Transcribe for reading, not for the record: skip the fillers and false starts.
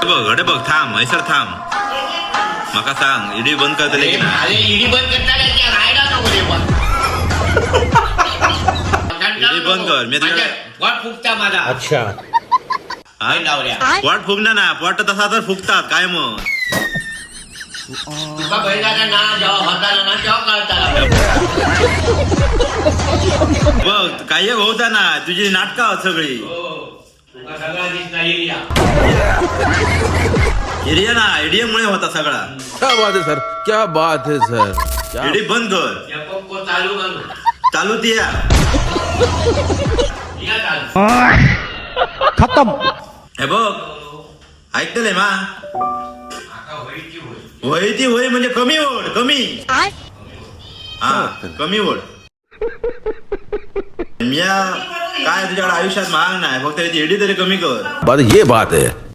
बघ, अडे बघ, थांब, हैसर थांब. माका सांग, इडी बंद करतले की ना? अरे, इडी बंद करता रायला नको रे बा. इडी बंद कर, मी तुझ्या- वाट फुगता माझा. अच्छा. हा? लावऱ्या. पोट फुगणार ना, पोट तसा तर फुगतात काय मग? तुका बैलाचा ना जेव्हा होता ना तेव्हा कळताला. बघ, काही होता ना, तुझी नाटकं आहोत सगळी. हो, तुका सगळा दिसला एरिया. एरिया ना, एडिया मुळे होता सगळा. क्या बात है सर, क्या बात है सर, क्या! एडी बंद कर. या पंप चालू करू. चालू ती या. या चालू. खत्म. हे बघ, ऐकतले मा? आता होईल ती होईल. होय ती होय म्हणजे कमी ओढ, कमी. हा, कमी ओढ. मिया काय तुझ्याकडे आयुष्यात माग नाही, फक्त एडी तरी कमी कर. बात ये बात है.